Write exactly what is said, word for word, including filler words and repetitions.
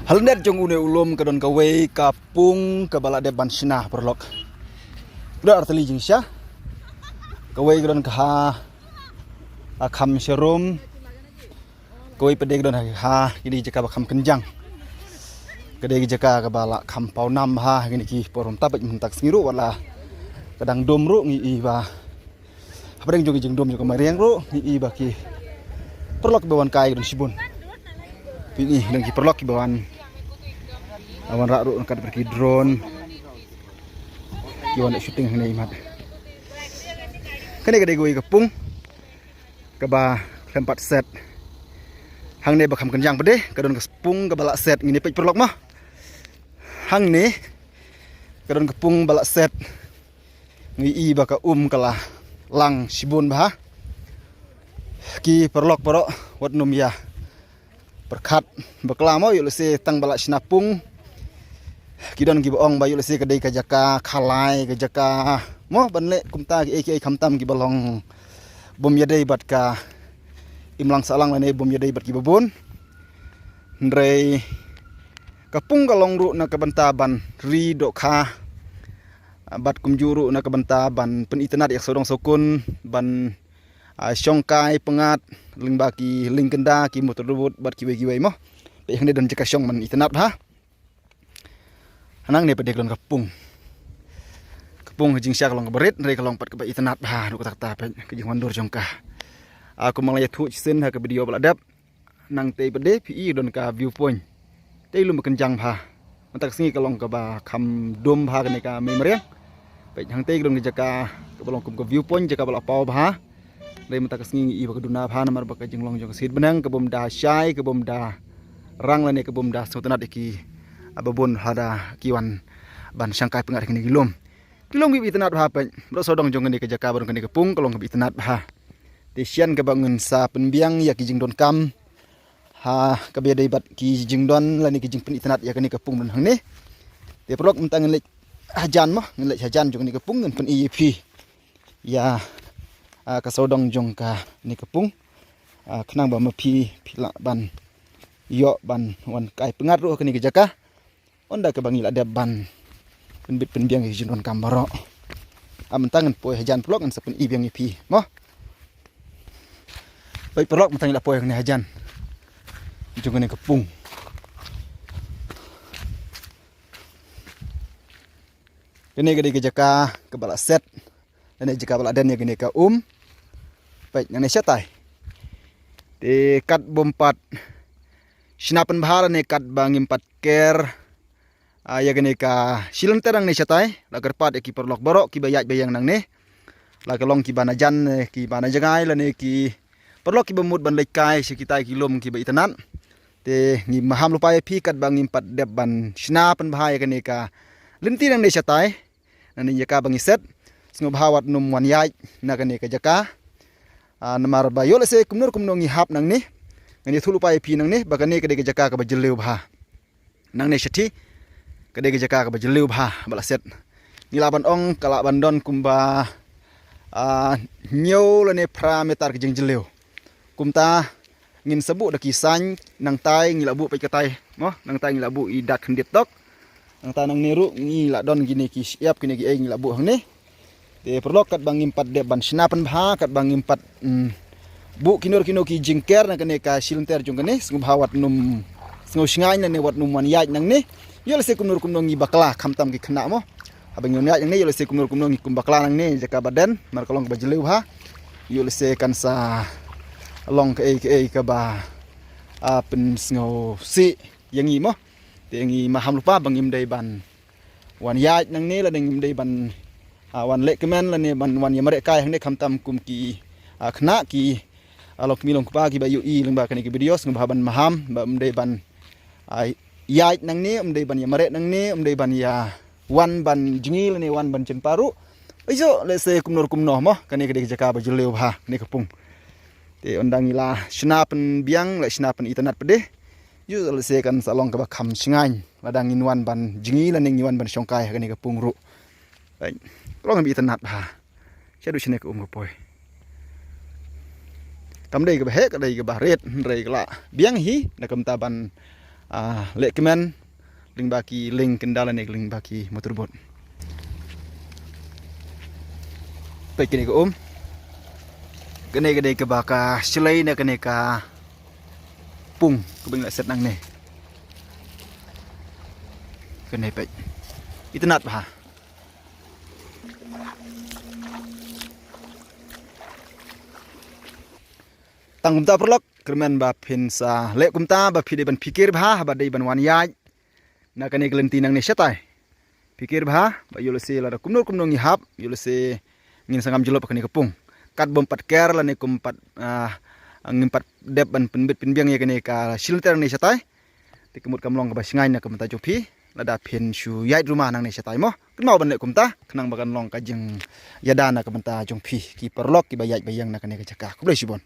Ha lyndet jong une u lum ka don kawei ka pung kaba la dep ban shna, paralok. Ka don artylli jingshisha. Kawei ka don ka ha, ha kham sharum. Kawei pat de ka don ha, ha kine ki jaka ba kham kynjang. Ka dei ka jaka kaba la kham pawnam ha kine ki por mynta, bad mynta ka sngi ruh wat la ka dang dum ruh ngi i ba hapdeng jong ki jingdum jong ka mariang ruh ngi i ba ki paralok ba wan kai ki don shibun. Phi i don ki paralok kiba wan, wan rah ruh na ka bynta ki drone. Ki wan shooting hangne i mat. Kane ka dei kawei ka pung kaba khlem pat set. Hangne ba kham kynjang pat de ka don ka pung kaba la set, ngin ïa peit paralok mo. Hangne ka don ka pung ba la set. Ngi i ba ka um ka la lang shibun bha. Ki paralok baroh wat nym ïa pyrkhat bakla mo, ïoh lehse tang ba la shna pung ki don kiba ong ba ïoh lehse ka dei ka jaka khalai, ka jaka mo ban leh kumta kiei kiei, khamtam kiba long bym ïadei bad ka imlang sahlang lane bym ïadei bad kiba bun. Hynrei ka pung ka long ruh na ka bynta ban ri dohkha bad kumjuh ruh na ka bynta ban pynitynnad ïa ka sawdong sawkun, ban, ah, shongkai pyngngad lyngba ki lyngkynda, ki motor dubut bad kiwei kiwei mo. Peit hangne don jaka shong ban itynnad bha. Hangne pat de ka long ka pung. Ka pung ka jingshisha ka long kaba rit, hynrei ka long pat kaba itynnad bha ruh kata kata, peit ka jingwandur jong ka. Ah, kumba nga la ïathuh shisien ha ka video ba la dep. Nangtei pat de phi i don ka view point. Tei lum ba kynjang bha. Mynta ka sngi ka long kaba kham dum bha kane ka mei mariang. Peit hangtei ka don ka jaka kaba long kum ka view point, jaka ba la paw bha. Hynrei mynta ka sngi ngi i ba ka duna bha namar ba ka jinglong jong ka sit bneng ka bym da shai, ka bym da rang lane ka bym da sngewtynnad ïa ki, ah, ba bun lada ki wan ban shongkai pyngngad ha kine ki lum. Ki long kiba itynnad bha, peit. Baroh sawdong jong kane ka jaka, baroh kane ka pung ka long kaba itynnad bha. Te shen kaba ngin sa pynbiang ïa ki jingdonkam ha kaba ïadei bad ki jingdon lane ki jingpynitynnad ïa kane ka pung don hangne. Te paralok mynta ngin leit hajan mo, ngin leit hajan jong kane ka pung, ngin pyni ïa phi ïa, ah, ka sawdong jong kane ka pung. Ah, khnang ba ma phi phi lah ban ïoh ban wan kai pyngngad ruh ha kane ka jaka. Ynda kaba ngi la dep ban pynbit pynbiang ïa ki jingdonkam baroh. Ah, mynta ngan poi hajan paralok, ngan sa pyni biang ïa phi mo. Peit paralok, mynta ngi la poi hangne hajan jong kane ka pung. Kane ka dei ka jaka kaba la set lane jaka ba la don ïa kane ka um. Peit nangne shatai. Te kat bym pat shna pynbha lane kat ba ngim pat ker, ah, ïa kane ka shilynter nangne shatai, la kyrpad ïa ki paralok baroh kiba ïaid ba ïeng nangne, la ka long kiba na jan, eh, kiba na jngai lane ki paralok kiba mut ban leit kai sha kitai ki lum kiba itynnad. Te ngi maham lypa ïa phi kat ba ngim pat dep ban shna pynbha ïa kane ka lynti nangne shatai. Nangne jaka ba ngi set, sngewbha wat nym wan ïaid na kane ka jaka. Ah, namar ba ïoh lehse kumno kumno ngi hap nangne. Ngan ïathuh lypa ïa phi nangne ba kane ka dei ka jaka kaba jylliew bha. Nangne shathie ka dei ka jaka kaba jylliew bha ba la set. Ngi lah ban ong ka lah ban don kumba, ah, hynñiew lane phra meter ka jingjylliew. Kumta ngin sa buh da ki saiñ, nangtai ngi la buh, peit katai mo, nangtai ngi la buh i dak khyndiat tok. Nangtai nangne ruh ngi la don kine ki shyiap, kine kiei ngi la buh hangne. Te paralok, katba ngim pat dep ban shna pynbha, katba ngim pat, mm, buh kino kino ki jingker na kane ka shilynter jong kane, sngewbha wat nym sngew shngaiñ lane wat nym wan ïaid nangne. Ïoh lehse kumno kumno ngi bakla, khamtam ki khynnah mo. Haba ngi wan ïaid nangne ïoh lehse kumno kumno ngi kum bakla nangne, jaka ba don, namar ka long kaba jylliew bha. Ïoh lehse kan sa long kaei kaei kaba, ah, pynsngewsih ïa ngi mo. Te ngi maham lypa ba ngim dei ban wan ïaid nangne, lane ngim dei ban, ah, wan lehkmen lane ban wan ïamareh kai hangne, khamtam kum ki, ah, khynnah ki, ah, longkmie longkpa kiba ïohi lyngba kane ka video, sngewbha ban maham ba ym dei ban, ah, ïaid nangne, ym dei ban ïamareh nangne, ym dei ban ïa wan ban jngi lane wan ban jynpaw ruh. Ïoh lehse kumno kumno mo, kane ka dei ka jaka ba jylliew bha kane ka pung. Te ynda ngi la shna pynbiang, la shna pynitynnad pat de, ïoh lehse kan sa long kaba kham shngaiñ lada ngin wan ban jngi lane ngin wan ban shongkai ha kane ka pung ruh. Peit, long kaba itynnad bha. Shaduh shane ka um ka poi. Kam dei kaba heh, ka dei kaba rit, hynrei ka la biang hi na ka bynta ban, ah, leh kmen lyngba ki lieng kynda lane lyngba ki motor boat. Peit kane ka um. Kane ka dei kaba ka shlei na kane ka pung kaba ngi la set nangne. Kane peit. Itynnad bha. Tang kumta paralok, kyrmen ba phin sa leh kumta ba phi dei ban phikir bha, ba dei ban wan ïaid na kane ka lynti nangne shatai. Phikir bha ba ïoh lehse lada kumno kumno ngi hap, ïoh lehse ngin sa ngam jyllop ha kane ka pung. Kat bym pat ker lane kum pat, ah, ngim pat dep ban pynbit pynbiang ïa kane ka shilynter nangne shatai. Te ka mut kam long kaba shngaiñ na ka bynta jong phi lada phin shu ïaid ruma nangne shatai mo. Kynmaw ban leh kumta khnang ba kan long ka jingïada na ka bynta jong phi ki paralok kiba ïaid ba ïeng na kane ka jaka. Khublei shibun.